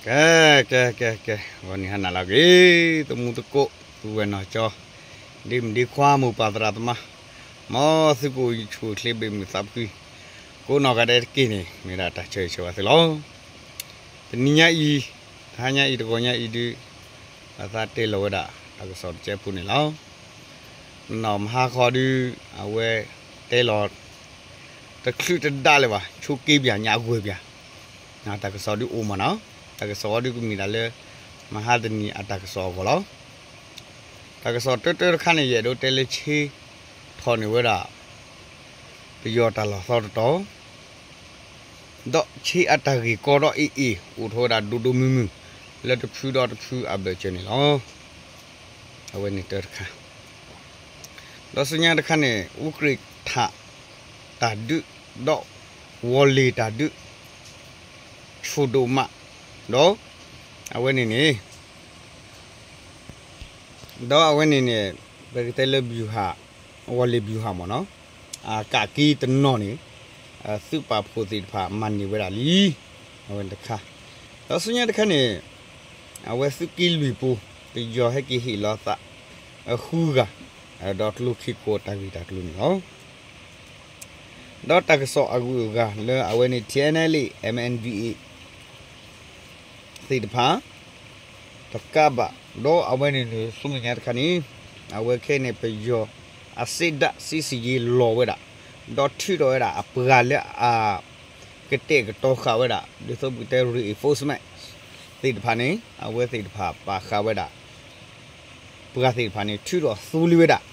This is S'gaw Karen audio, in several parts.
ကဲ ကဲ ကဲ ကဲ ဂီၤနံၤဟါနၤလၢအဂ့ၤ သမူသကိး ပုၢ်ဝဲၢ်နီၢ်ကၠီ ဒ့မုၣ်ဒ့ခွါ မိၢ်ပၢ်သရၣ်သမါ မ်သုကအိၣ်ဆူၣ်အိၣ်ချ့ဘၣ်မုာ်သးဖှံ ကိးနီၢ်ဂၤဒဲးတက့ၢ်န့ၣ် မ့ၢ်ဒၣ်တၢ်ဆၢဂ့ၤဆၢဝါသုလီၤ. တနံၤညါအံၤ တဟါညါအံၤ တဂီၤညါအံၤဒုး ပသးတဲလီၤဝဲဒၣ် တၢ်ကစီၣ်တစဲးဖိန့ၣ်လီၤ. နီၢ်မဟါဃီဒုး အဝဲတဲလီၤ တချုးတဒါလၢၤဘၣ် ဆိးက့ပၠးညါအဂီၢ်ပၠး တၢ်ကစီၣ်ဒုးအိၣ်မးနီၤ, တၢ်ကစီၣ်ဝဲဒုးကမ့ၢ်ဒၣ်လၢ မဟါတနံၤအတၢ်ကစီၣ်အဂီၢ်လီၤ. တၢ်ကစီၣ်တၢတၢတခါန့ၣ် ယအဲၣ်ဒိးတဲလၢဆ့ထီၣ်န့ၢ်ဝဲဒၣ် ပယီၤတၢ်လီၢ်သီတတီၤ ဒီးဆ့အတၢ်ဂ့ၢ်ကီဒီးအ့ၣ်အ့ၣ် အိၣ်ထီၣ်ဝဲဒၣ်ဒိၣ်ဒိၣ်မုၢ်မုၢ် လၢတဖုဒီးတဖုအဘၢၣ်စၢၤန့ၣ်လီၤ. အဝဲန့ၣ်တၢတခါ ဒီးဆူညါတခါန့ၣ် အူကြ့းထးတၢ်ဒုး ဒီးဝီၤလ့ၤတၢ်ဒုး ဆိၣ်ဒိၣ်မး ဒီးအဝဲန့ၣ်န့ၣ် ဒီးအဝဲန့ၣ်န့ၣ် ပကတဲလၢ ဗျူဟာ ဝီၤလ့ၤ ဗျူဟာ မ့ၢ်နီၤ အကးက့ၤတနီၤန့ၣ် သုးပာ်ဖှိၣ်သ့ၣ်တဖၣ်မၤန့ၢ်ဝဲဒၣ်လံ အဝဲတခါ ဒီးဆူညါတခါန့ၣ် အဝဲသုးက့လွံၢ်ပူၤ ပယီၤဟဲက့ၤဟ့ၣ်လီၤသး ဃုဂၤ ဒီးကျိချံခိၣ်တၢ်ဂ့ၢ်တၢ်ကျိၤန့ၣ်လီၤ. ဒီးတၢ်ကစီၣ်အဂုၤအဂၤလၢအဝဲန့ၣ် ထံၣ်အဲၣ်နဲၣ်လ့ၣ် MNDAA သ့ၣ်တဖၣ် တကးဘၣ် ဒီးအဝဲန့ၣ်န့ၣ် ဆူမဲာ်ညါတခါန့ၣ် အဝဲခဲအံၤန့ၣ် ပယီၤအစ့ဒၣ်စံစယ့လီၤဝဲဒၣ် ဒီးထုးထီၣ်ဝဲဒၣ်အပှၤလၢအ ကတဲာ်ကတီၤဃာ်ဝဲဒၣ် ဒ်သိးပကတဲ reinforcement သ့ၣ်တဖၣ်န့ၣ် အဝဲသ့ၣ်တဖၣ်ပာ်ဃာ်ဝဲဒၣ် ပှၤသ့ၣ်တဖၣ်န့ၣ် ထုးထီၣ်သူလံဝဲဒၣ်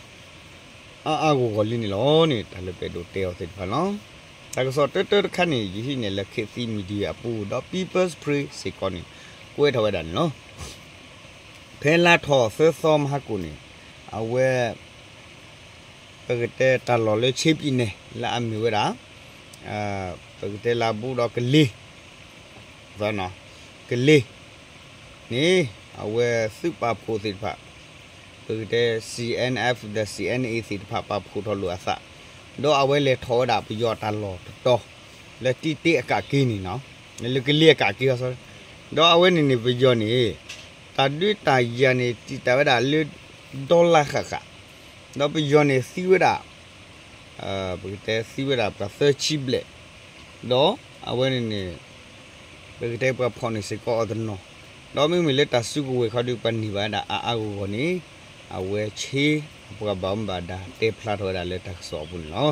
အါအါဂီၢ်ဂီၢ်လံန့ၣ်လီၤန့ၣ် တၢ်လၢပအဲၣ်ဒိးတဲအီၤသ့ၣ်တဖၣ်န့ၣ်လီၤ. တၢ်ကစီၣ်တၢတၢတခါန့ၣ် ယဟံးန့ၢ်လၢ ခေတ်သစ် Media အပူၤ ဒီး People's Spring စ့ၢ်ကီးန့ၣ် ကွဲးထီၣ်ဝဲဒၣ်န့ၣ်လီၤ. ဖဲလါထီၣ်သၢသီမဟါကိၣ်န့ၣ် အဝဲ ပကတဲတၢ်လီၢ်လၢ ချင်းပြည်နယ် လၢအမ့ၢ်ဝဲဒၣ် ပကတဲလၢဘူးဒီးကလ့ၤ ကလ့ၤန့ၣ် အဝဲသုးပာ်ဖှိၣ်သ့ၣ်တဖၣ် ပကတဲ C N F ဒီး C N A သ့ၣ်တဖၣ်ပာ်ဖှိၣ်ထီၣ်လိာ်အသး ဒီးအဝဲလဲၤထီၣ်ဝဲဒၣ်ပယီၤတၢ်လီၢ်တတီၤ လၢတံတ့အကးက့ၤန့ၣ်နီၤ လၢကလ့ၤအကးက့ၤ ဒီးအဝဲန့ၣ်န့ၣ် ပယီၤန့ၣ် တၢ်ဒုးတၢ်ယၤန့ၣ် တံာ်တာ်ဝဲဒၣ်လၢ dollar ဃၣ်ဃၣ် ဒီးပယီၤန့ၣ်သံဝဲဒၣ် ပကတဲသံဝဲဒၣ်ပှၤသၢဆံဘျဲၣ် ဒီးအဝဲန့ၣ်န့ၣ် ပကတဲပှၤဖီၣ်န့ၢ်စ့ၢ်ကီးအီၤတနီၤ ဒီးမ့မ့ၢ်လၢတၢ်စုကဝဲၤခီဒုးပှၤန့ၢ်ဘၣ်ဝဲဒၣ်အါအါဂီၢ်ဂီၢ်န့ၣ် အဝဲဆ့အပှၤဘၣ်မူဘၣ်ဒါတဲဖျါထီၣ်ဝဲဒၣ်လၢတၢ်ကစီၣ်အပူၤန့ၣ်လီၤ.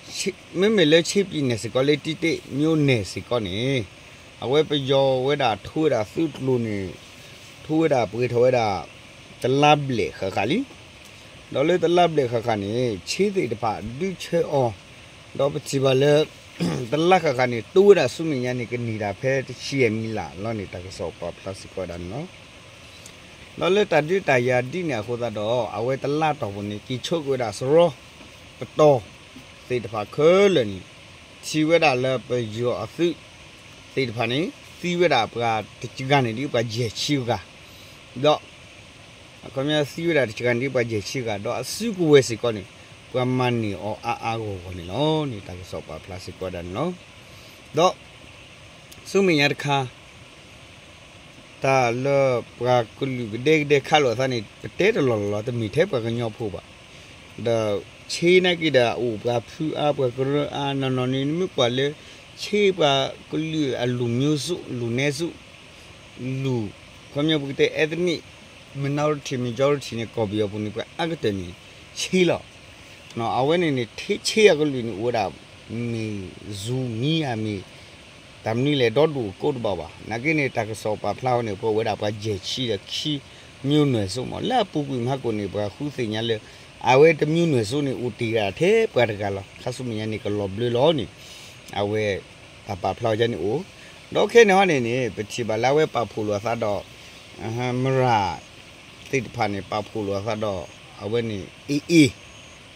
ဒီး မ့မ့ၢ်လၢ ချင်းပြည်နယ် စ့ၢ်ကီးလၢတံတ့ မြို့နယ်စ့ၢ်ကီးန့ၣ် အဝဲပယီၤဝဲဒၣ်ထိဝဲဒၣ်သုးကျိၤန့ၣ် ထိဝဲဒၣ်ပှဲၤထီၣ်ဝဲဒၣ် တလါဘျဲၣ်ဃၣ်ဃၣ်လံ ဒီးလၢတလါဘျဲၣ်ဃၣ်ဃၣ်န့ၣ် ချင်းသ့ၣ်တဖၣ်ဒုးဆၢအီၤ ဒီးပထံၣ်ဘၣ်လၢ တလါဃၣ်ဃၣ်န့ၣ် တိဝဲဒၣ်ဆူမဲာ်ညါန့ၣ် ကန့ၢ်ဒၣ်ဖဲတဆံယဲၢ်မံလးလီၤန့ၣ် တၢ်ကစီၣ်ပာ်ဖျါစ့ၢ်ကီးဝဲဒၣ်န့ၣ်လီၤ. ဒီးလၢတၢ်ဒုးတၢ်ယၤဒ်န့ၣ်အဃိသတးဒီး အဝဲတလါတီၢ်ပူၤန့ၣ် က့ၤဆိက့ၤဝဲဒၣ်စရီ ပတီၢ် သ့ၣ်တဖၣ်ခဲလၢာ်န့ၣ် ထံၣ်ဝဲဒၣ်လၢပယီၤအသုးသ့ၣ်တဖၣ်န့ၣ် သံဝဲဒၣ်ပှၤတကဂၤန့ၣ်ဒ်ပှၤယဲၢ်ဆံဂၤ ဒီး အခီပညီသံဝဲဒၣ်တကဂၤန့ၣ်ဒ်ပှၤယဲၢ်ဆံဂၤ ဒီးအစုကဝဲၤစ့ၢ်ကီးန့ၣ် ပှၤမၤန့ၢ်အီၤအါအါဂီၢ်ဂီၢ်န့ၣ်လီၤန့ၣ် တၢ်ကစီၣ်ပာ်ဖျါစ့ၢ်ကီးဝဲဒၣ်န့ၣ်လီၤ. ဒီး ဆူမဲာ်ညါတခါ တၢ်လၢပှၤကလုာ်ကဒဲကဒဲခးလိာ်အသးန့ၣ် ပတဲတလီၢ်လီၢ်လီၤ တမ့ၢ်ထဲပှၤကညီဖိဘၣ်. ဒီးဆ့နာ်က့ဒီး အအိၣ်ပှၤဖုအါ ပှၤကရၢအါ နီၢ်နီၢ်န့ၣ် နမ့ၢ်ကွၢ်လၢ ဆ့ပှၤကလုာ်အလူၤမျိုးစု လူၤနဲစု လူၤ ခီပညီပကတဲ ethnic minority majority န့ၣ် ကီၢ်ပယီၤပူၤန့ၣ် ပှၤအါကတၢၢ်န့ၣ် ဆ့လီၤ. အဝဲန့ၣ်န့ၣ် ထဲဆ့အကလုာ်န့ၣ် အိၣ်ဝဲဒၣ် မ့ၢ်ဇူမံၤဧါ မ့ၢ် တၢ်မနုၤလဲၣ် ဒီဒူၣ်ကိးတဘၣ်ဘၣ်. နာ်က့န့ၣ် တၢ်ကစီၣ်ပာ်ဖျါဝဲန့ၣ် ပှၤအိၣ်ဝဲဒၣ်ပှၤယဲၢ်ဆံဒီးခံ မျိုးနွယ်စု မ့ၢ် လၢအပူၤကွံာ်မဟါကိၣ်န့ၣ် ပှၤဃုသ့ၣ်ညါလၢ အဝဲတမျိုးနွယ်စုန့ၣ် အိၣ်တ့ၢ်ဒၣ်ထဲပှၤတဂၤလီၤ. ခါဆူမဲာ်ညါန့ၣ် ကလီၤဘျၢလီၤန့ၣ် အဝဲ တၢ်ပာ်ဖျါဝဲဒ်န့ၣ်အိၣ်. ဒီးခဲန့ၣ်ဟီန့ၣ်န့ၣ် ပထံၣ်ဘၣ်လၢအဝဲပာ်ဖှိၣ်လိာ်အသးဒီး မရၢ် သ့ၣ်တဖၣ်န့ၣ် ပာ်ဖှိၣ်လိာ်အသးဒီး အဝဲန့ၣ် AA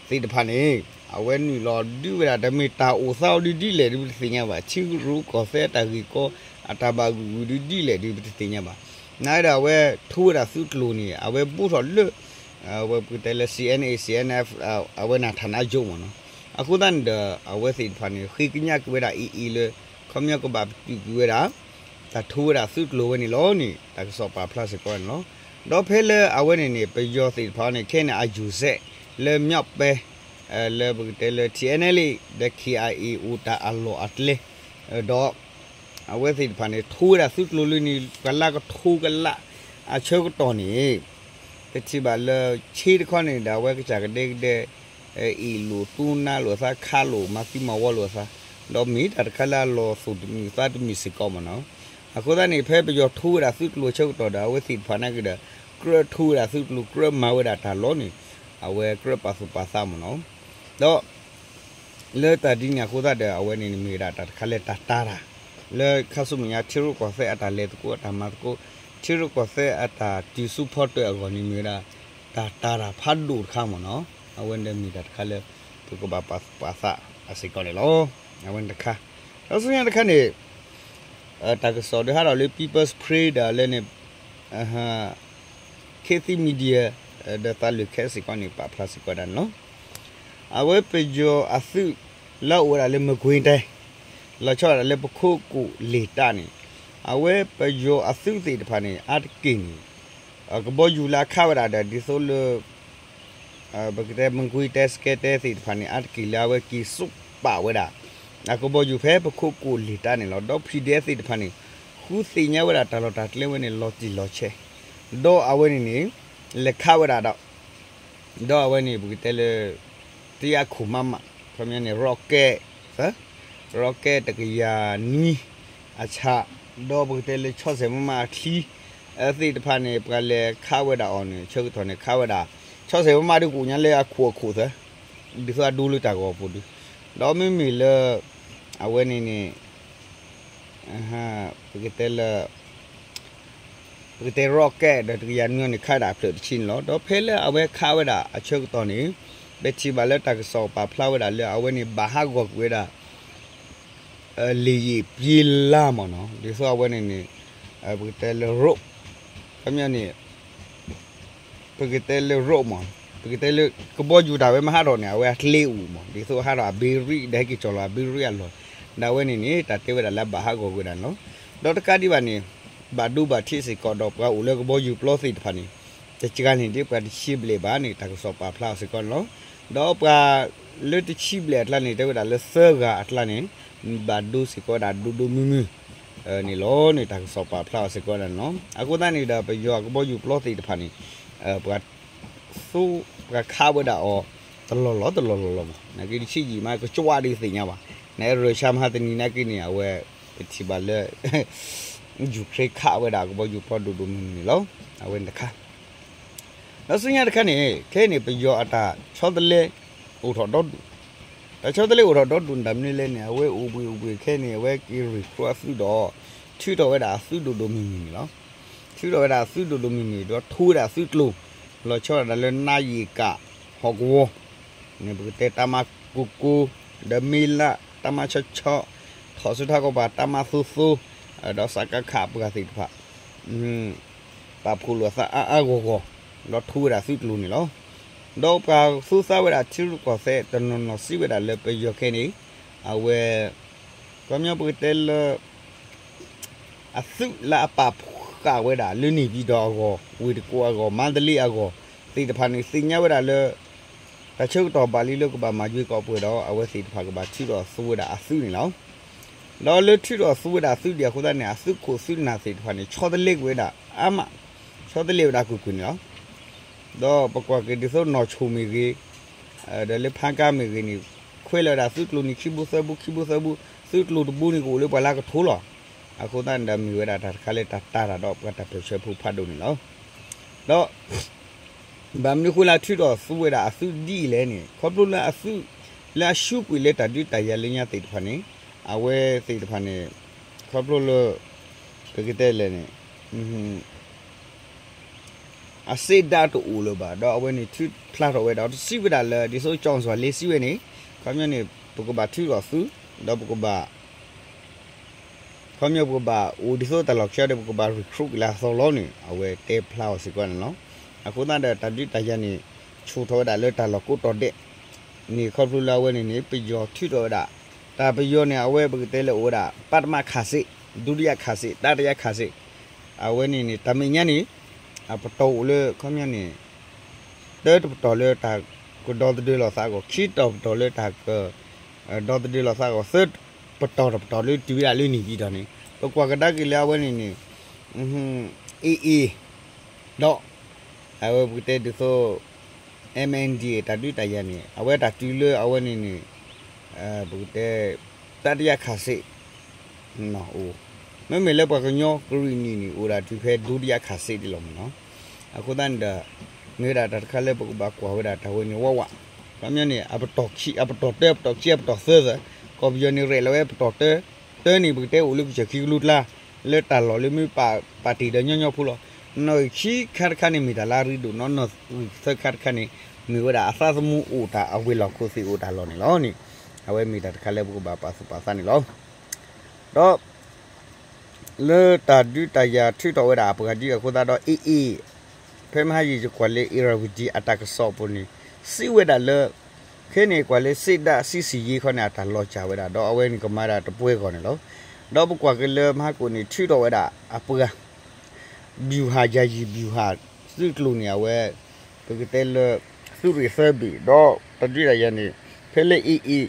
သ့ၣ်တဖၣ်န့ၣ် အဝဲနုာ်လီၤဒုးဝဲဒၣ် တမ့ၢ်တၢ်အိၣ်သးအီၤဒုးဒ်လဲၣ်ဒုး ပတသ့ၣ်ညါဘၣ်. ထံရူၢ်ကီၢ်သဲးတၢ်ဂ့ၢ်ကီ အတၢ်ဘၣ်ဂုာ်ဂုာ်ဒုးဒ်လဲၣ်ဒုး ပတသ့ၣ်ညါဘၣ်. နာ်က့ဒီးအဝဲထိဝဲဒၣ်သုးကျိၤန့ၣ် အဝဲဘူးထီၣ်လၢ အဝဲပကတဲလၢ CNA CNF အဝဲန့ၣ် ဌာနချုပ် မ့ၢ်နီၤ. အဃိသတးန့ၣ်ဒီး အဝဲသ့ၣ်တဖၣ်န့ၣ် ဃ့ကညးက့ၤဝဲဒၣ် AA လၢ ခီပညီကဘၣ်ပတုာ်ကွံာ်ဝဲဒၣ် တၢ်ထိဝဲဒၣ်သုးကျိၤဝဲန့ၣ်လီၤန့ၣ် တၢ်ကစီၣ်ပာ်ဖျါစ့ၢ်ကီးန့ၣ်လီၤ. ဒီးဖဲလၢအဝဲန့ၣ်န့ၣ် ပယီၤသ့ၣ်တဖၣ်န့ၣ် ခဲအံၤန့ၣ် အယူၤစဲး လၢမၠီၣ်ပဲ လၢပကတဲလၢ ထံၣ်အဲနဲလံ ဒီး ခ့ၣ်အါအ့ၣ် အိၣ်တၢ်အလီၢ်အကျဲ ဒီး အဝဲသ့ၣ်တဖၣ်န့ၣ် ထိဝဲဒၣ်သုးကျိၤလၢန့ၣ် ပှၤလၢကထိကလး အဆၢကတီၢ်န့ၣ် ပထံၣ်ဘၣ်လၢ ဆ့တခီန့ၣ်ဒီး အဝဲကစၢ်ကဒဲကဒဲ အ့ၣ်လိာ်တူၢ်နါလိာ်သး ခးလိာ်မၤသံမၤဝီလိာ်သး ဒီးမ့ၢ်တၢ်တခါလၢအလီၤသူၣ်တမုာ်သးတမုာ်စ့ၢ်ကီးမ့ၢ်နီၤ. အဃိသတးန့ၣ် ဖဲပယီၤထိဝဲဒၣ်သုးကျိၤဆၢကတီၢ်ဒီး အဝဲသ့ၣ်တဖၣ်နာ်က့ဒီး ကြၢးထိဝဲဒၣ်သုးကျိၤ ကြၢးမၤဝဲဒၣ်တၢ်လီၢ်န့ၣ် အဝဲကြၢးပာ်သူၣ်ပာ်သးမ့ၢ်နီၤ. ဒီး လၢတၢ်ဒ်န့ၣ်အဃိသတးဒီး အဝဲန့ၣ်မ့ၢ်ဝဲဒၣ်တၢ်တခါလၢတၢ်တာ်တၢ် လၢခါဆူမဲာ်ညါ ထံရူၢ်ကီၢ်သဲးအတၢ်လဲၤသကိးအတၢ်မၤသကိး ထံရူၢ်ကီၢ်သဲးအတၢ်တုၤဆူဖီတၢၣ်အဂီၢ်န့ၣ်မ့ၢ်ဝဲဒၣ် တၢ်တာ်တၢ်ဖးဒိၣ်တခါမ့ၢ်နီၤ. အဝဲန့ၣ်မ့ၢ်တၢ်တခါလၢ ပကဘၣ်ပာ်သူၣ်ပာ်သးအစ့ၢ်ကီးန့ၣ်လီၤ. အဝဲန့ၣ်တခါ ဒီးဆူညါတခါန့ၣ် တၢ်ကစီၣ်ဒုးဟးထီၣ်လၢ People's Spring ဒီးလၢန့ၣ် Khit Thit Media ဒီးသးလၢခဲစ့ၢ်ကီးန့ၣ် ပာ်ဖျါစ့ၢ်ကီးဒၣ်န့ၣ်လီၤ. အဝဲပယီၤအသုး လၢအအိၣ်ဝဲဒၣ်လၢမကွ့ၤတဲ လီၤဆီဒၣ်တၢ်လၢပခိၣ်ကိၣ်လ့ၢ်တၢ်န့ၣ် အဝဲပယီၤအသုးသ့ၣ်တဖၣ်န့ၣ် အါတက့ၢ်န့ၣ် ကဘီယူၤလၢအခးဝဲဒၣ်ဒီး ဒ်သိးလၢ ပကတဲမကွ့ၤတဲစကဲတဲသ့ၣ်တဖၣ်န့ၣ် အါတက့ၢ်လၢအဝဲက့ၤစိာ်ပာ်ဝဲဒၣ် အကဘီယူၤဖဲပခိၣ်ကိၣ်လ့ၢ်တၢ်န့ၣ်လီၤ. ဒီး PDF သ့ၣ်တဖၣ်န့ၣ် ဃုသ့ၣ်ညါဝဲဒၣ်တၢ်လီၢ်တၢ်ကျဲဝဲန့ၣ် လီၤတံၢ်လီၤဆဲး ဒီးအဝဲန့ၣ်န့ၣ် လဲၤခးဝဲဒၣ်ဒီး ဒီးအဝဲန့ၣ် ပကတဲလၢ တၢ်ခိၣ်မးမး ခီပညီန့ၣ် rocket သၢ rocket တကယၤနွံ အဆၣ် ဒီးပကတဲလၢ ဆီၣ်စဲးမးမးအချံ သ့ၣ်တဖၣ်န့ၣ် ပှၤလဲၤခးဝဲဒၣ်အီၤန့ၣ် ဆၢကတီၢ်န့ၣ် ခးဝဲဒၣ် ဆီၣ်စဲးမးမးဒုးကအိၣ်ညါလၢအခိၣ်အခိၣ်သၢ ဒ်သိးအဒိလၢတၢ်ဂီၤပူၤဒုး ဒီးမ့မ့ၢ်လၢ အဝဲန့ၣ်န့ၣ် ပကတဲလၢ ပကတဲ rocket ဒီးတကယၤနွံန့ၣ် ခးဒၣ်အဖျၢၣ်တဆံန့ၣ်လီၤ. ဒီးဖဲလၢအဝဲခးဝဲဒၣ်အဆၢကတီၢ်န့ၣ် ပထံၣ်ဘၣ်လၢတၢ်ကစီၣ်ပာ်ဖျါဝဲဒၣ်လၢအဝဲန့ၣ် ဘၣ်ဟးဂီၤကွံာ်ဝဲဒၣ် လံာ်ယံာ်ပျ့ၤလါမ့ၢ်နီၤ ဒ်သိးအဝဲန့ၣ်န့ၣ် ပကတဲလၢ rope ခီပညီန့ၣ် ပကတဲလၢ rope မ့ၢ် ပကတဲလၢ ကဘီယူၤတၢ်ဝဲမ့ၢ်ဟးထီၣ်န့ၣ် အဝဲအကျဲအိၣ်မ့ၢ် ဒ်သိးဟးထီၣ်အဘ့ရံၣ် ဒီးဟဲက့ၤကၠီၣ်လီၤအဘ့ရံၣ်အလီၢ် ဒ်ဝဲန့ၣ်န့ၣ် တၢ်တဲဝဲဒၣ်လၢဘၣ်ဟးဂီၤကွံာ်ဝဲဒၣ်န့ၣ်လီၤ. ဒီးတကးဒံးဘၣ်န့ၣ် ဘၣ်ဒိဘၣ်ထံးစ့ၢ်ကီးဒီးပှၤအိၣ်လၢကဘီယူၤပျီသ့ၣ်တဖၣ်န့ၣ် တကးန့ၣ်ဒ်ပှၤတဆံဘျဲၣ်ဘၣ်န့ၣ် တၢ်ကစီၣ်ပာ်ဖျါအီၤစ့ၢ်ကီးန့ၣ်လီၤ. ဒီးပှၤလၢတဆံဘျဲၣ်အကျါန့ၣ် တဲဝဲဒၣ်လၢသၢဂၤအကျါန့ၣ် ဘၣ်ဒိစ့ၢ်ကီးဝဲဒၣ်ဒိၣ်ဒိၣ်မုၢ်မုၢ် န့ၣ်လီၤန့ၣ် တၢ်ကစီၣ်ပာ်ဖျါအီၤစ့ၢ်ကီးန့ၣ်လီၤ. အဃိသတးန့ၣ်ဒီး ပယီၤအကဘီယူၤပျီသ့ၣ်တဖၣ်န့ၣ် ပှၤ သူ ပှၤခးဝဲဒၣ်အီၤ တလီၢ်လီၢ်တလီၢ်လီၢ်လီၢ်မး နာ်က့တဆံးယံာ်မး ကကွၢ်ဒ်သ့ၣ်ညါဘၣ် နရၢၡါမဟါတနံၤနာ်က့န့ၣ် အဝဲ ပထံၣ်ဘၣ်လၢ ယူၤခရ့ခးဝဲဒၣ်ကဘီယူၤပျီဒိၣ်ဒိၣ်မုၢ်မုၢ်န့ၣ်လီၤ. အဝဲန့ၣ်တခါ ဒီးဆူညါတခါန့ၣ် ခဲအံၤန့ၣ် ပယီၤအတၢ်ဆီတလဲ အိၣ်ထီၣ်ဒီဒူၣ် တၢ်ဆီတလဲအိၣ်ထီၣ်ဒီဒူၣ်တၢ်မနုၤလဲၣ်န့ၣ် အဝဲအိၣ်ဘှံးအိၣ်ဘှံးခဲအံၤန့ၣ် အဝဲက့ၤ recruit အသုးဒီး ထုးထီၣ်ဝဲဒၣ်အသုးဒိၣ်ဒိၣ်မုၢ်မုၢ်န့ၣ်လီၤ. ထုးထီၣ်ဝဲဒၣ်အသုးဒိၣ်ဒိၣ်မုၢ်မုၢ်ဒီးထိဝဲဒၣ်အသုးကျိၤ လီၤဆီဒၣ်တၢ်လၢနါယံာ်ကၣ် ဟီၣ်ကဝီၤ န့ၣ် ပကတဲတၢ်မၤကိၢ်ကိၢ် ဒီးမ့လး တၢ်မၤဆီဆီ ထီၣ်ဆူထးကီၢ်ပၤ တၢ်မၤသိသိ ဒီးစကခ အပှၤသ့ၣ်တဖၣ် ပာ်ဖှိၣ်လိာ်သးအါအါဂီၢ်ဂီၢ် ဒီးထိဝဲဒၣ်သုးကျိၤန့ၣ်လီၤ. ဒီးပှၤသူသးဝဲဒၣ်ထံရူၢ်ကီၢ်သဲးတနီၤနီၤစံးဝဲဒၣ်လၢပယီၤခဲအံၤန့ၣ် အဝဲ ခီပညီပကတဲလၢ အသုးလၢအပာ်ဃာ်ဝဲဒၣ်လၢန့ၣ်ပၠံၤတီၤအဂီၢ် ဝ့ၢ်တကူၣ်အဂီၢ် မါတလ့အဂီၢ် သ့ၣ်တဖၣ်န့ၣ် သ့ၣ်ညါဝဲဒၣ်လၢ တၢ်ဆၢကတီၢ်ဘၣ်လံလၢကဘၣ်မၤယွ့ကီးပှဲၤဒီး အဝဲသ့ၣ်တဖၣ်ကဘၣ်ထုးထီၣ်သူဝဲဒၣ်အသုးန့ၣ်လီၤ. ဒီးလၢထုးထီၣ်သူဝဲဒၣ်အသုးဒံးအဃိသတးန့ၣ် အသုးခိၣ်သုးနၢ်သ့ၣ်တဖၣ်န့ၣ် ဆီတလဲကွံာ်ဝဲဒၣ်အါမး ဆီတလဲဝဲဒၣ်ကွ့ၢ်ကွ့ၢ်န့ၣ်လီၤ. ဒီးပကွၢ်က့ၤဒ်သိးနီၢ်ဆိၣ်မ့ၢ်ဂ့ၤ ဒီးလၢဖါကါမ့ၢ်ဂ့ၤန့ၣ် ခွဲးလီၤဝဲဒၣ်သုးကျိၤန့ၣ် ခံဘိသၢဘိ ခံဘိသၢဘိ သုးကျိၤတဘိန့ၣ်ကအိၣ်လၢပှၤလၢကထိလီၤ. အဃိသတးန့ၣ်ဒီးမ့ၢ်ဝဲဒၣ်တၢ်တခါလၢတၢ်တာ်တၢ်ဒီး ပှၤတၢ်ပၢၢ်ဆၢဖိဖးဒိၣ်န့ၣ်လီၤ. ဒီး ဘၣ်မနုၤဃိလၢထုးထီၣ်သူဝဲဒၣ်အသုးဒ်အံၤလဲၣ်န့ၣ် ခီဖျိလၢအသုး လၢအဆူးကွံာ်လၢတၢ်ဒုးတၢ်ယၤလၢညါသ့ၣ်တဖၣ်န့ၣ် အဝဲသ့ၣ်တဖၣ်န့ၣ် ခီဖျိလၢ ပကတဲလဲၣ်န့ၣ် အစ့ဒၣ်တအိၣ်လၢၤဘၣ် ဒီးအဝဲန့ၣ်ထုးဖျါထီၣ်ဝဲဒၣ် တစံးဝဲဒၣ်လၢ ဒ်သိးကၠီၣ်စွၣ်လ့စံးဝဲန့ၣ် ခီပညီန့ၣ် ပကဘၣ်ထုးထီၣ်သူ ဒီးပကဘၣ် ခီပညီပကဘၣ်အိၣ်ဒ်သိးတၢ်လီၢ်ခံဒီး ပကဘၣ် recruit က့ၤလၢအသီလီၤန့ၣ် အဝဲတဲဖျါအီၤစ့ၢ်ကီးန့ၣ်လီၤ. အဃိသတးဒီးတၢ်ဒုးတၢ်ယၤန့ၣ် ဆူၣ်ထီၣ်ဝဲဒၣ်လၢတၢ်လီၢ်ကိးတီၤဒဲး န့ၣ်ခီဖျိလၢအဝဲန့ၣ်န့ၣ် ပယီၤထုးထီၣ်ဝဲဒၣ် တၢ်ပယီၤန့ၣ် အဝဲပကတဲလၢအိၣ်ဝဲဒၣ် ပထမခၢၣ်စ့, ဒုတိယခၢၣ်စ့, တတိယခၢၣ်စ့, အဝဲန့ၣ်န့ၣ် တၢ်မဲာ်ညါန့ၣ် အပတီၢ်အိၣ်လၢခီပညီန့ၣ် တၢတပတီၢ်လၢတၢ်ကဒီသဒၢလီၤသးအဂီၢ်, ခံတီၢ်ပတီၢ်လၢတၢ်က ဒီသဒၢလီၤသးအဂီၢ်, သၢပတီၢ်တပတီၢ်လၢတုၤဝဲဒၣ်လၢန့ၣ်ဒ်ဒီးန့ၣ် ပကွၢ်ကဒါက့ၤလၢအဝဲန့ၣ်န့ၣ် AA ဒီး အဝဲပကတဲဒ်သိး MNDAA တၢ်ဒုးတၢ်ယၤန့ၣ် အဝဲတၢ်တုၤလၢအဝဲန့ၣ်န့ၣ် ပကတဲ တတိယခၢၣ်စ့ အိၣ်, မ့မ့ၢ်လၢပှၤကညီကရံၣ်နံၣ်န့ၣ် အိၣ်ဒၣ်တုၤဖဲ ဒုတိယခၢၣ်စ့ ဒ်လီၤမ့ၢ်နီၤ. အဃိသတးန့ၣ်ဒီး မ့ၢ်ဝဲဒၣ်တၢ်တခါလၢပကဘၣ်ကွၢ်ဝဲဒၣ်တၢ်ဝဲန့ၣ်ဝးဝး, ခီပညီန့ၣ် အပတီၢ်ခံ အပတီၢ်တၢ အပတီၢ်ခံ အပတီၢ်သၢသၢ, ကီၢ်ပယီၤန့ၣ် ရဲၣ်လီၤဝဲပတီၢ်တၢ တၢန့ၣ် ပကတဲအိၣ်လၢကစၢၢ်ခံကလိကျါ လၢတၢ်လီၢ်လၢမ့ၢ်ပာ်တ့ၢ်ဒီးညီညီဖိလီၤ. နီၣ်ဂံၢ်ခံခါတခါန့ၣ် မ့ၢ်တၢ်လၢအရ့ဒိၣ်နီၤ, နီၣ်ဂံၢ်သၢခါတခါန့ၣ် မ့ၢ်ဝဲဒၣ်အသးသမူအိၣ်တၢ်အဝ့ၢ်လီၢ်ခိၣ်သ့ၣ်အိၣ်တၢ်လီၢ်န့ၣ်လီၤန့ၣ်, အဝဲမ့ၢ်တၢ်တခါလၢပကဘၣ်ပာ်သူၣ်ပာ်သးန့ၣ်လီၤ. ဒီး လၢတၢ်ဒုးတၢ်ယၤထုးထီၣ်ဝဲဒၣ်အပှၤဒ်အဃိသတးဒီး AA ဖဲမဟါယံာ်ယကွၢ်လၢ Irrawaddy အတၢ်ကစီၣ်အပူၤန့ၣ် စံးဝဲဒၣ်လၢ ခဲန့ၣ်ကွၢ်လၢ စစ်တပ်စစ်ဆင်ရေး ခီန့ၣ် အတၢ်လီၤစၢ်ဝဲဒၣ် ဒီးအဝဲန့ၣ်ကမၤဒၣ်တပှဲၤဂီၢ်န့ၣ်လီၤ. ဒီးပကွၢ်က့ၤလၢမဟါကိၣ်န့ၣ် ထုးထီၣ်ဝဲဒၣ်အပှၤ ဗျူဟာ ယာယီဗျူဟာ သုးကျိၤန့ၣ် အဝဲ ပကတဲလၢ သုးရ့ၣ်သၢဘ့ၣ် ဒီးတၢ်ဒုးတၢ်ယၤန့ၣ် ဖဲလၢ AA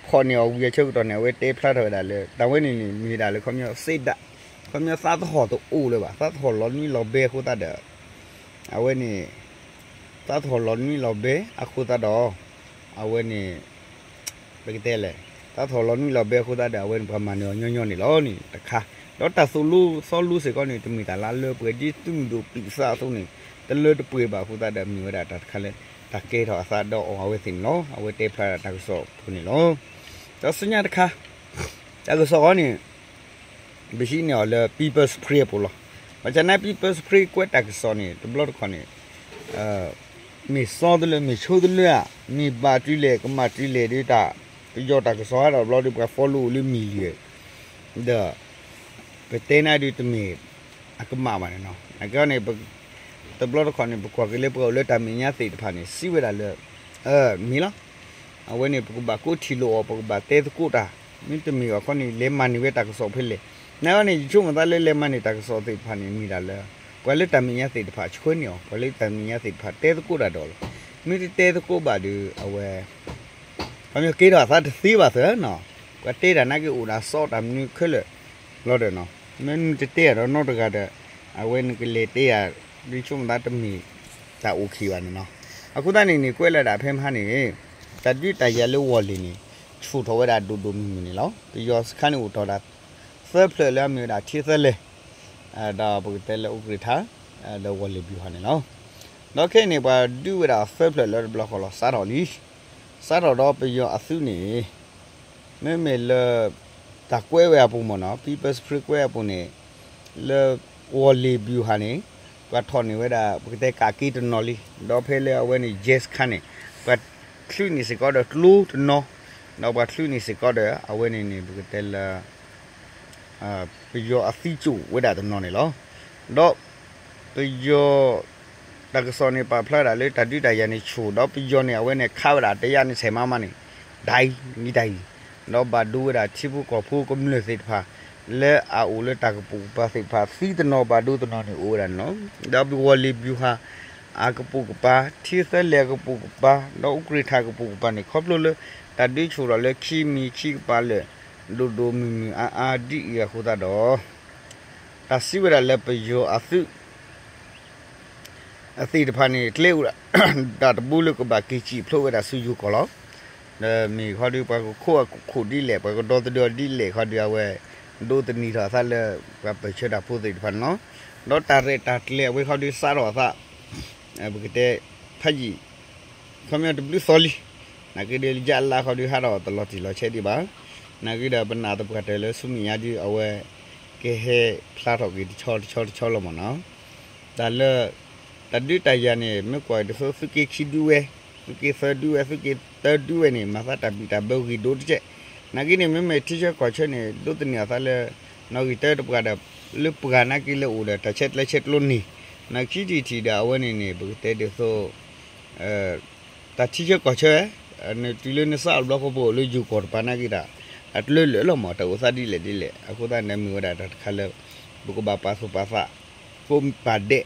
ဖီၣ်န့ၢ်အီၤဝံၤအဆၢကတီၢ်န့ၣ် အဝဲတဲဖျါထီၣ်ဝဲဒၣ်လၢ တၢ်ဝဲန့ၣ်န့ၣ် မ့ၢ်ဝဲဒၣ်လၢခီပညီ စစ်တပ်, ခီပညီသးသဟီၣ်တအိၣ်လၢၤဘၣ်, သးသဟီၣ်လီၤနွံလီၤဘဲအဃိသတးဒီး အဝဲန့ၣ် သးသဟီၣ်လီၤနွံလီၤဘဲအဃိသတးဒီး အဝဲန့ၣ် ပကတဲလဲၣ်, သးသဟီၣ်လီၤနွံလီၤဘဲအဃိသတးဒီး အဝဲန့ၣ်ပှၤမၤနၢၤအီၤညီညီန့ၣ်လီၤန့ၣ်တခါ, ဒီးတၢ်သိၣ်လိသီလိစ့ၢ်ကီးန့ၣ် တမ့ၢ်တၢ်လၢအလၢပှဲၤဒ်သုးမုၢ်ဒိၣ်ပံးသးအသိးန့ၣ် တလၢတပှဲၤဘၣ်အဃိသတးဒီး မ့ၢ်ဝဲဒၣ်တၢ်တခါလၢ တၢ်ကဲထီၣ်အသးဒီးအီၤအဝဲသ့ၣ်န့ၣ်လီၤ. အဝဲတဲဖျါဒၣ်တၢ်ကစီၣ်အပူၤန့ၣ်လီၤ. ဒီးဆူညါတခါ တၢ်ကစီၣ်အီၤန့ၣ် ပဟံးန့ၢ်အီၤလၢ People's Spring အပူၤလီၤ. ဘၣ်ဆၣ်နာ် People's Spring ကွဲးတၢ်ကစီၣ်န့ၣ် တဘျီတခီၣ်န့ၣ် မ့ၢ်စီတလၢ မ့ၢ်ဆိတလၢဧါ, မ့ၢ်ဘၣ်တုၤလဲၣ် ကမၣ်တုၤလဲၣ်ဒီးတၢ် ပယီၤတၢ်ကစီၣ်ဟးထီၣ်တဘျီဒီး ပှၤ follow အိၣ်လၢ million ဒီး ပတဲနၤဒုးတမ့ၢ်အကမၣ်ဘၣ်န့ၣ်နီၤ. နာ်က့န့ၣ် တဘျီတခီၣ်န့ၣ် ပကွၢ်က့ၤလၢပှၤအိၣ်လၢတၢ်မဲာ်ညါသ့ၣ်တဖၣ်န့ၣ် စံးဝဲဒၣ်လၢ မ့ၢ်လီၤ. အဝဲန့ၣ် ပကဘၣ်ကိးထံၣ်လိာ်အီၤ ပကဘၣ်တဲသကိးတၢ်, မ့တမ့ၢ်ဘၣ်ခီန့ၣ် လဲၤမၤန့ၢ်ဝဲတၢ်ကစီၣ်ဖဲလဲၣ်. နာ်က့န့ၣ် ယဆိကမိၣ်သးလၢလဲၤမၤန့ၢ်တၢ်ကစီၣ်သ့ၣ်တဖၣ်န့ၣ် မ့ၢ်ဒၣ်လၢ ပှၤလၢတၢ်မဲာ်ညါသ့ၣ်တဖၣ်ဆှၢန့ၢ်အီၤ, ပှၤလၢတၢ်မဲာ်ညါသ့ၣ်တဖၣ်တဲသကိးတၢ်ဒီးလီၤ. မ့ၢ်တတဲသကိးဘၣ်ဒီး အဝဲ ခီပညီကဲထီၣ်အသးတသ့ဘၣ်သၢနီၤ, ပှၤတဲတၢ်နာ်က့အိၣ်ဒၣ်စီတၢ်မနုၤခဲလၢာ်လီၤဒီးနီၤ, မ့ၢ်နတတဲယၤဒီးနီတဂၤဒီး အဝဲနကလဲၤတဲယၤ ဒ်ဆိကမိၣ်သးတမ့ၢ်တၢ်အိၣ်ခံဘၣ်န့ၣ်နီၤ. အဃိသတးန့ၣ်န့ၣ် ကွဲးလၢဒၣ်ဖဲမဟါန့ၣ် တၢ်ဒုးတၢ်ယၤလၢဝီၢ်လ့ၣ်န့ၣ် ဆူၣ်ထီၣ်ဝဲဒၣ်ဒိၣ်ဒိၣ်မုၢ်မုၢ်န့ၣ်လီၤ. ပယီၤစခါန့ၣ်အိၣ်ထီၣ်ဒၣ် သၢဖျၢၣ်လၢအမ့ၢ်ဝဲဒၣ်ထံသၢလဲၢ် ဒီးပကတဲလၢ ဥက္ကဋ္ဌ ဒီးဝီၢ်လ့ၣ်ဗျူဟာ န့ၣ်လီၤ. ဒီးခဲအံၤန့ၣ် ပှၤဒုးဝဲဒၣ်သၢဖျၢၣ်လၢတဘျီဃီလီၤ စးထီၣ်လံ. စးထီၣ်ဒီးပယီၤအသုးန့ၣ် မ့မ့ၢ်လၢ တၢ်ကွဲးဝဲအပူၤမ့ၢ်နီၤ People's Spring ကွဲးအပူၤန့ၣ် လၢဝီၢ်လ့ၣ်ဗျူဟာ န့ၣ် ပှၤထီၣ်န့ၢ်ဝဲဒၣ် ပကတဲကးက့တနီၤလံ. ဒီးဖဲလၢအဝဲန့ၣ် ရဲစခန်း န့ၣ် ပှၤချုးန့ၢ်စ့ၢ်ကီးဒီးကျိတနီၤ, ဒီးပှၤချုးန့ၢ်စ့ၢ်ကီးဒီး အဝဲန့ၣ်န့ၣ် ပကတဲလၢ ပယီၤအသံစိာ်ဝဲဒၣ်တနီၤန့ၣ်လီၤ. ဒီးပယီၤ တၢ်ကစီၣ်န့ၣ် ပာ်ဖျါဒၣ်လၢတၢ်ဒုးတၢ်ယၤန့ၣ်ဆူၣ် ဒီးပယီၤန့ၣ် အဝဲန့ၣ်ခးဝဲဒၣ်တယၢ်န့ၣ်ဆဲးမးမးန့ၣ် ဒၣ်အံၤ မံတၢ်အံၤ ဒီးဘၣ်ဒိဝဲဒၣ်ထံဖိကီၢ်ဖိကမျၢၢ်သ့ၣ်တဖၣ် လၢအအိၣ်လၢတၢ်ကပိာ်ကပၤသ့ၣ်တဖၣ် သံတနီၤဘၣ်ဒိတနီၤန့ၣ်အိၣ်ဝဲဒၣ်န့ၣ်လီၤ. ဒီးပဝီၢ်လ့ၣ်ဗျူဟာ အကပိာ်ကပၤ ထံသၢလဲၢ်အကပိာ်ကပၤ ဒီး ဥက္ကဋ္ဌ အကပိာ်ကပၤန့ၣ် ခီဖျိလၢ တၢ်ဒုးဆူၣ်ထီၣ်လၢခံမံၤခံကပၤလၢာ် ဒိၣ်ဒိၣ်မုၢ်မုၢ်အါအါဒ်အံၤအဃိသတးဒီး တၢ်စံးဝဲဒၣ်လၢပယီၤအသုး အသ့ၣ်တဖၣ်န့ၣ် ကျဲအိၣ်ဒၣ်တဘိလၢကဘၣ်က့ၤစံာ်ဖျိးဝဲဒၣ်ဆူယိၤကီၢ်လီၤ. ဒီးမ့ၢ်ခီဒုး ပှၤကခိးအခိၣ်ဒ်လဲၣ် ပှၤကဒီသဒၢအီၤဒ်လဲၣ်ခီဒုး အဝဲ ဒိးသန့ၤထီၣ်အသးလၢ ပှၤပၢၢ်ဆၢတၢ်ဖိသ့ၣ်တဖၣ်န့ၣ်လီၤ. ဒီးတၢ်ရဲၣ်တၢ်ကျဲၤအဝဲခီဒုး စးထီၣ်အသး ပကတဲ ဖးယံာ် ခီပညီတဘျုးသီလံ. နာ်က့ဒီး လၢယလါခီဒုး ဟးထီၣ်တလီၤတံၢ်လီၤဆဲးဒံးဘၣ်. နာ်က့ဒီး ပနာ်သပှၢ်တၢၢ်လၢဆူမဲာ်ညါဒုး အဝဲ ကဟဲဖျါထီၣ်က့ၤတဆီတဆီတဆီလီၤမ့ၢ်နီၤ. တၢ်လၢ တၢ်ဒုးတၢ်ယၤန့ၣ် မ့ၢ်ကွၢ်ဒ်သိး သုးက့ခံဒုးဝဲ, သုးက့သၢဒုးဝဲ, သုးက့တၢဒုးဝဲန့ၣ် မၤသးတၢ်ဘံၣ်တၢ်ဘၢဂ့ၤဒိၣ်တက့ၢ်. နာ်က့န့ၣ် မ့မ့ၢ်ထံဆၢကီၢ်ဆၢန့ၣ် ဒိးသန့ၤအသးလၢ နီၣ်ဂံၢ်တၢတပှၤဒီး လၢပှၤနာ်က့လၢအိၣ်ဒီး တၢ်ဆဲးကျၢဆဲးကျိးန့ၣ် နာ်က့ထံၣ်ထံၣ်ဒီး အဝဲန့ၣ်န့ၣ် ပကတဲဒ်သိး တၢ်ထံဆၢကီၢ်ဆၢ နတုၤလၢနစးအီၤတဘျီဃီ ပအိၣ်လၢယိၤကီၢ်တပၤနာ်က့ဒီး အတလၢလၢာ်လီၤမး တၢ်အိၣ်သးဒ်လဲၣ်ဒ်လဲၣ် အဃိသတးန့ၣ်မ့ၢ်ဝဲဒၣ်တၢ်တခါလၢ ပကဘၣ်ပာ်သူၣ်ပာ်သး ကိးပာ်ဒဲး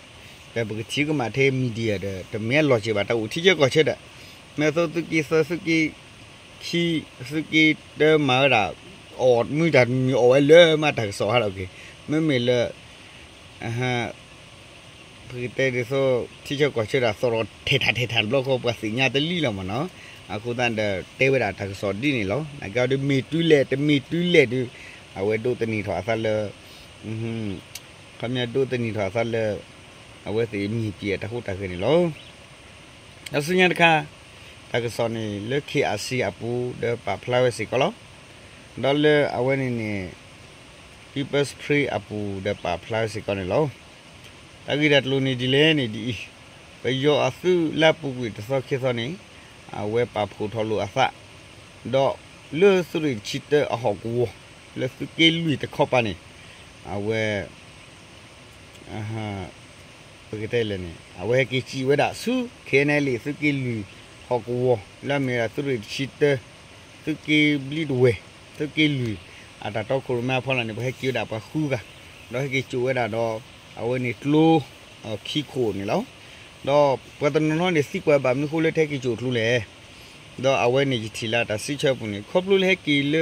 ဒီးပကထံၣ်ကမၣ်ထဲ media ဒီး တမ့ၢ်အလီၤစ့ၢ်ဘၣ် တၢ်အိၣ်ထံဆၢကီၢ်ဆၢဒီး မ့ၢ်သိးသုးက့သၢ သုးက့ခံ သုးက့တၢမၤဝဲဒၣ် အီၣ်မုၢ်တၢ်တမံၤအီၣ်ဝဲလၢမးတၢ်ကစီၣ်ဟးထီၣ်က့ၤ မ့မ့ၢ်လၢ ပကတဲဒ်သိး ထံဆၢကီၢ်ဆၢဒၣ်သီၣ်ထီၣ်ထဲးထးထဲးထးတဘျီဃီ ပှၤသ့ၣ်ညါတလံလီၤမးနီၤ. အဃိသတးဒီး တဲဝဲဒၣ်တၢ်ကစီၣ်ဒ်န့ၣ်လီၤ. နာ်က့ဒီးမ့ၢ်တုၤလဲၣ် တမ့ၢ်တုၤလဲၣ်ဒီး အဝဲဒိးသန့ၤထီၣ်အသးလၢ ခီပညီဒိးသန့ၤထီၣ်အသးလၢ အဝဲသ့ၣ်မ့ၢ်ပှၤအတၢ်ဟူးတၢ်ဂဲၤန့ၣ်လီၤ. ဒီးဆူညါတခါ တၢ်ကစီၣ်န့ၣ်လၢ KIC အပူၤဒီးပာ်ဖျါဝဲစ့ၢ်ကီးလီၤ. ဒီးလၢအဝဲန့ၣ်န့ၣ် People's Spring အပူၤဒီးပာ်ဖျါဝဲစ့ၢ်ကီးန့ၣ်လီၤ. တၢ်ဂ့ၢ်တၢ်ကျိၤန့ၣ်ဒ်လဲၣ်န့ၣ်ဒ်အံၤ, ပယီၤအသုးလၢအပူၤကွံာ်တသီခံသီန့ၣ် အဝဲပာ်ဖှိၣ်ထီၣ်လိာ်အသး, ဒီးလၢသုးရ့ၣ်တဆံတၢအဟီၣ်ကဝီၤ လၢသုးက့လွံၢ်တခီပၤန့ၣ် အဝဲ ပကတဲလဲၣ်န့ၣ် အဝဲဟဲက့ၤစံးဝဲဒၣ်ဆူ KNLA သုးက့လွံၢ်ဟီၣ်ကဝီၤ လၢအမ့ၢ်ဝဲဒၣ်သုးရ့ၣ်တဆံတၢ သုးက့ဘျံးတဝဲၢ် သုးက့လွံၢ် အတၢ်တီခိၣ်ရိၣ်မဲအဖီလာ်န့ၣ် ပှၤဟဲက့ၤဝဲဒၣ်ပှၤဃုဂၤ, ဒီးဟဲက့ၤစိာ်ဝဲဒၣ်ဒီး အဝဲန့ၣ်ကျိ ခံခိၣ်န့ၣ်လီၤ. ဒီးပှၤတနီၤနီၤန့ၣ် သံကွၢ်ဘၣ်မနုၤအဃိလၢတဟဲက့ၤစိာ်ကျိလဲၣ် ဒီးအဝဲန့ၣ်ယထံၣ်လၢတၢ်စံးဆၢပူၤန့ၣ် ခီဖျိလၢဟဲက့ၤလၢ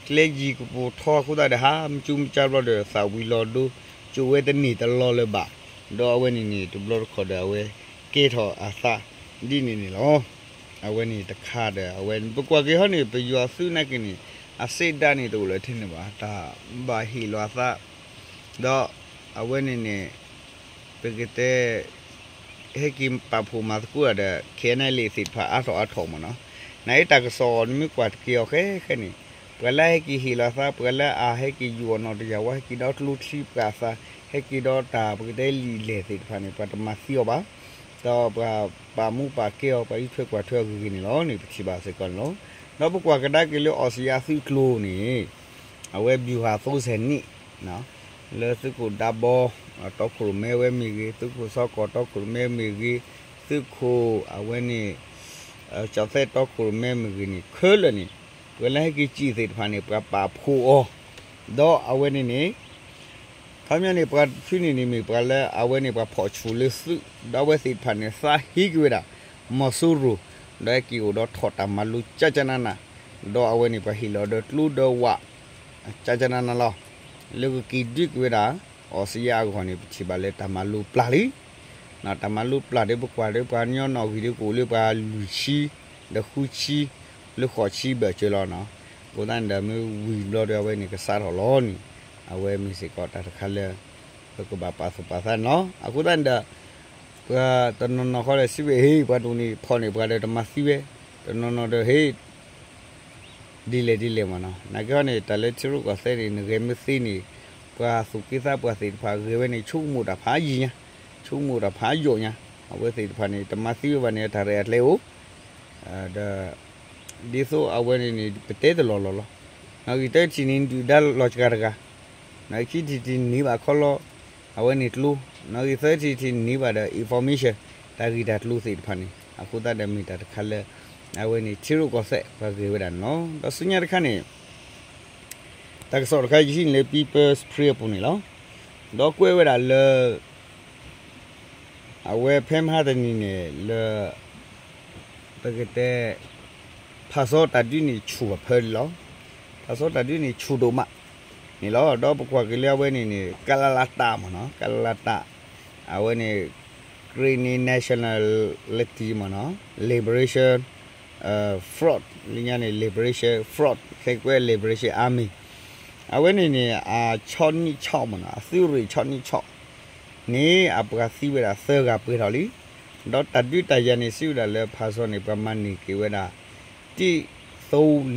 ကျဲယံၤကပူၤထီအဃိသတးဒီး ဟးမကၠူမကၠါဘျီဒီး သးဝံၤလီၤဒိ စိာ်ဝဲတန့ၢ်တလီၤလၢၤဘၣ်, ဒီးအဝဲန့ၣ်န့ၣ် တဘျီတခီၣ်ဒီးအဝဲကဲထီၣ်အသး ဒ်န့ၣ်န့ၣ်လီၤ. အဝဲန့ၣ်တခါဒီး အဝဲပကွၢ်က့ၤဟီန့ၣ် ပယီၤသုးနာ်က့န့ၣ် အစ့ဒၣ်န့ၣ်တအိၣ်လၢထဲန့ၣ်ဘၣ် တၢ်ဘၣ်ဟ့ၣ်လီၤအသး ဒီးအဝဲန့ၣ်န့ၣ် ပကတဲ ဟဲက့ၤပာ်ဖှိၣ်မၤသကိးတၢ်ဒီး KNLA သ့ၣ်တဖၣ်အါထီၣ်အါထီၣ်မ့ၢ်နီၤ. နာ်အံၤတၢ်ကစီၣ်နမ့ၢ်ကွၢ်တက့ၢ်အီၤဃဲဃဲန့ၣ် ပှၤလၢဟဲက့ၤဟ့ၣ်လီၤသး ပှၤလၢအဟဲက့ၤယူၤအီၤနီၢ်တယၢ်ဝါ ဟဲက့ၤဒီးကျိချံပှၤအသး ဟဲက့ၤဒီးတၢ်ပကတဲလံာ်လဲၢ်သ့ၣ်တဖၣ်န့ၣ် ပှၤတမၤသံအီၤဘၣ်, ဒီးပှၤပာ်မူပာ်ကဲအီၤ ပှၤအံးထွဲကွၢ်ထွဲအဂ့ၤဂ့ၤန့ၣ်လီၤန့ၣ် ပထံၣ်ဘၣ်စ့ၢ်ကီးန့ၣ်လီၤ. ဒီးပကွၢ်ကဒါက့ၤလၢအီစံယါသုးကျိၤန့ၣ် အဝဲ ဗျူဟာသုံးဆယ်နှစ် လၢသုးခိၣ်ဒါဘီ တီခိၣ်ရိၣ်မဲဝဲမ့ၢ်ဂ့ၤ, သုးခိၣ်စီၤကီၢ်တီခိၣ်ရိၣ်မဲမ့ၢ်ဂ့ၤ, သုးခိၣ်အဝဲန့ၣ် ကၠီၤသဲးတီခိၣ်ရိၣ်မဲမ့ၢ်ဂ့ၤန့ၣ် ခဲလၢာ်န့ၣ် ပှၤလၢဟဲက့ၤစံၣ်သ့ၣ်တဖၣ်န့ၣ် ပှၤပာ်ဖှိၣ်အီၤ, ဒီးအဝဲန့ၣ်န့ၣ် ခီပညီန့ၣ် ပှၤတဖုန့ၣ်န့ၣ်မ့ၢ်ပှၤလၢအဝဲန့ၣ်ပှၤဖီၣ်ဆူၣ်လၢသုး ဒီးအဝဲသ့ၣ်တဖၣ်န့ၣ် သးဟ့က့ၤဝဲဒၣ် မီၤစိရိၤ, ဒီးဟဲက့ၤအိၣ်ဒီးထီၣ်တၢ်မၤလိကၠၢ်ကၠၢ်နးနး, ဒီးအဝဲန့ၣ်ပှၤဟ့ၣ်လီၤဒီးကျိဒီးဝး ကၠၢ်ကၠၢ်နးနးလီၤ. လၢကက့ၤဒုးက့ၤဝဲဒၣ် အီစံယါအဂီၢ်န့ၣ် ပထံၣ်ဘၣ်လၢတၢ်မၤလိပျၢ်လံ တၢ်မၤလိပျၢ်ဒီးပကွၢ်ဒီးပှၤကညီနီၣ်ဂံၢ်ဒီးကအိၣ်လၢပှၤလွံၢ်ဆံ ဒီးဃုဆံ လၢဃိးဆံဘၢၣ်စၢၤလီၤနီၤ. အဃိသတးန့ၣ်ဒီးမ့ၢ်ဝံၤဘျီဒီးအဝဲန့ၣ်ကစးထီၣ်လီၤန့ၣ် အဝဲမ့ၢ်စ့ၢ်ကီးတၢ်တခါလၢ ပကဘၣ်ပာ်သူၣ်ပာ်သးန့ၣ်လီၤ. အဃိသတးန့ၣ်ဒီး ပှၤတနီၤနီၤဃီဒီးစံးဝဲ ဟ့ၣ် ပှၤတအိၣ်န့ၣ်ဖီၣ်န့ၢ်ပှၤဒီးတမၤသံဝဲ, တနီၤနီၤဒီးဟ့ၣ် ဒ်လဲၣ်ဒ်လဲၣ်မ့ၢ်နီၤ. နာ်က့ဟီန့ၣ် တၢ်လၢထံရူၢ်ကီၢ်သဲးန့ၣ် နဂဲၤမ့ၢ်သ့န့ၣ် ပှၤသူၣ်က့သးပှၢ်သ့ၣ်တဖၣ်ဂဲၤဝဲန့ၣ် ဆိကမိၣ်တၢ်ဖးယံာ်ညါ, ဆိကမိၣ်တၢ်ဖးယိာ်ညါ, အဝဲသ့ၣ်တဖၣ်န့ၣ် တမၤသံဝဲဘၣ်န့ၣ် အတၢ်ရဲၣ်အကျဲအိၣ် ဒီး ဒ်သိးအဝဲန့ၣ်န့ၣ် ပတဲတလီၢ်လီၢ်လီၤ. နီၣ်ဂံၢ်တၢထံၣ်န့ၣ် ဒုၣ်ဒါလီၤစှၤတဂၤ, နီၣ်ဂံၢ်ခံထံၣ်ထံၣ်န့ၢ်ဘၣ်ခီလီၤ အဝဲန့ၣ်ကျိ, နီၣ်ဂံၢ်သၢထံၣ်ထံၣ်န့ၢ်ဘၣ်ဒီး information တၢ်ဂ့ၢ်တၢ်ကျိၤသ့ၣ်တဖၣ်န့ၣ် အဃိသတးဒီးမ့ၢ်တၢ်တခါလၢ အဝဲန့ၣ်ထံရူၢ်ကီၢ်သဲးပှၤဂဲၤဝဲဒၣ်န့ၣ်လီၤ. ဒီးဆူညါတခါန့ၣ် တၢ်ကစီၣ်တခါယဟံးန့ၣ်လၢ People's Spring အပူၤန့ၣ်လီၤ. ဒီးကွဲးဝဲဒၣ်လၢ အဝဲဖဲမဟါတနံၤန့ၣ်လၢ ပကတဲ ဖၣ်စီတၢ်ဒုးန့ၣ်ဆူၣ်ဘၣ်ဖၢလံလီၤ. ဖၣ်စီတၢ်ဒုးန့ၣ်ဆူၣ်ဒိၣ်မးန့ၣ်လီၤ. ဒီးပကွၢ်က့ၤလၢအဝဲန့ၣ်န့ၣ် ကလလတၢ်မ့ၢ်နီၤ, ကလလတၢ် အဝဲန့ၣ် Karenni Nationality မ့ၢ်နီၤ Liberation Front လၢညါန့ၣ် Liberation Front ခဲကွဲ Liberation Army အဝဲန့ၣ်န့ၣ် အဆီနံၣ်ဆီမ့ၢ်နီၤ အသုးရ့ၣ်ဆီနံၣ်ဆီ န့ၣ် အပှၤသံဝဲဒၣ်သၢဂၤပှဲၤထီၣ်လံ. ဒီးတၢ်ဒုးတၢ်ယၤန့ၣ် စံးဝဲဒၣ်လၢဖၣ်စီန့ၣ် ပှၤမၤန့ၢ်က့ၤဝဲဒၣ် တံၣ်သိ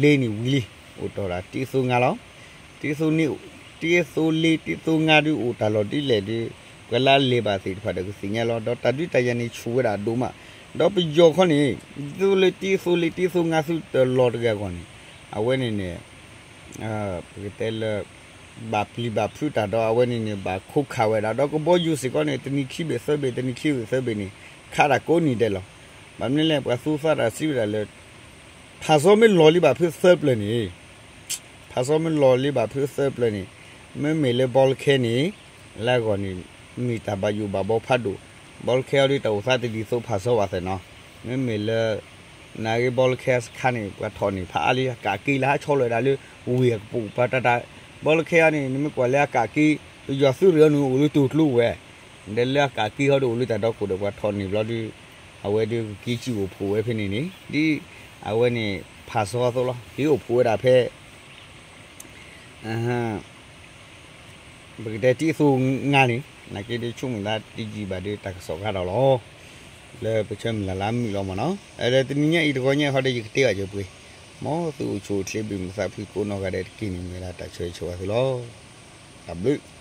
လ့န့ၣ်ဝံၤလံ, အိၣ်တ့ၢ်ဒၣ်တံၣ်သိငါလီၤ. တံၣ်သိန့ၣ် တံၣ်သိလ့ တံၣ်သိငါဒုးအိၣ်တၢ်လီၢ်ဒ်လဲၣ်ဒုး ပှၤလၢအလဲၤဘၣ်သ့ၣ်တဖၣ်ဒီးကသ့ၣ်ညါလီၤ. ဒီးတၢ်ဒုးတၢ်ယၤန့ၣ်ဆူၣ်ဝဲဒၣ်ဒိၣ်မး, ဒီးပယီၤခီန့ၣ် ဒ်သိးလၢတံၣ်သိလ့ တံၣ်သိငါသုတလီၤတဂ့ၤအဂီၢ်န့ၣ် အဝဲန့ၣ်န့ၣ် ပကတဲလၢ ဘၣ်ပျံၤဘၣ်ဖုးတၢ်ဒီး အဝဲန့ၣ်န့ၣ်ဘၣ်ခိးခးဝဲဒၣ် ဒီးကဘီယူၤစ့ၢ်ကီးန့ၣ် တနံၤခံဘ့ၣ်သၢဘ့ၣ် တနံၤခံဘ့ၣ်သၢဘ့ၣ်န့ၣ် ခးတၢ်ကိးနံၤဒဲးလီၤ. ဘၣ်မနုၤလဲၣ် ပှၤသူသးတၢ်စံးဝဲဒၣ်လၢ ဖၣ်စီမ့ၢ်လီၤလံဘၣ်ဖုးသၢပျၢၤန့ၣ် ဖ အါဆီမ့ၢ်လီၤလံဘၣ်ဖုသၢပျၢၤန့ၣ်, မ့မ့ၢ်လၢဘီလၢခဲန့ၣ်, လၢအဂီၢ်န့ၣ်, မ့ၢ်တၢ်ဘၣ်ယိၣ်ဘၣ်ဘီဖးဒိၣ်, ဘီလၢခဲအံၤဒ်တၢ်အိၣ်သးတဒ်သိးဖးဆီဘၣ်သ့ၣ်နီၤ, မ့မ့ၢ်လၢ နာ်ဂ့ၤဘီလၢခဲစခါန့ၣ် ပှၤထီၣ်န့ၢ်ဖးအါလံ အကးက့လၢဟးဆီလီၤဝဲဒၣ်လၢ ဝ့ၢ်အကပိာ်ပှၤတၢ်တၢ်, ဘီလၢခဲအံၤန့ၣ် နမ့ၢ်ကွၢ်လၢအကးက့, ပယီၤသုးရ့ၣ်အီၤန့ၣ်အိၣ်လၢတိၢ်ကျိဝဲ, ဒီးလၢအကးက့ဟီဒ်အိၣ်လၢတၢ်ဒီခိၣ်ဒီးပှၤထီၣ်န့ၢ်ဘျီဒုး, အဝဲဒုးကက့ၤစံၣ်အိၣ်ဖှိၣ်ဝဲဖဲန့ၣ်န့ၣ်, ဒ်အဝဲန့ၣ် ဖးဆီအသိးလီၤ, က့ၤအိၣ်ဖှိၣ်ဝဲဒၣ်ဖဲ ပကတဲတံၤအသိးနါန့ၣ်, နာ်က့ဒ်ဆိကမိၣ်သးတယံာ်ဘၣ်ဒီးတၢ်ကစီၣ်ကါဒီးလီၤ, လၢပဆၢမုၢ်လၢ်လၢမုာ်လီၤမ့ၢ်နီၤ, လၢတနံၤညါအံၤတဂီၤညါဟီဒီးယကတဲဘၣ်စၢၤပှ့ၤ, မ်သုအိၣ်ဆူၣ်အိၣ်ချ့ဘၣ်မုာ်သးဖှံကိးနီၢ်ဂၤဒဲးတက့ၢ်န့ၣ် မ့ၢ်ဝဲဒၣ်တၢ်ဆၢဂ့ၤဆၢဝါသုလီၤ, တၢ်ဘျုး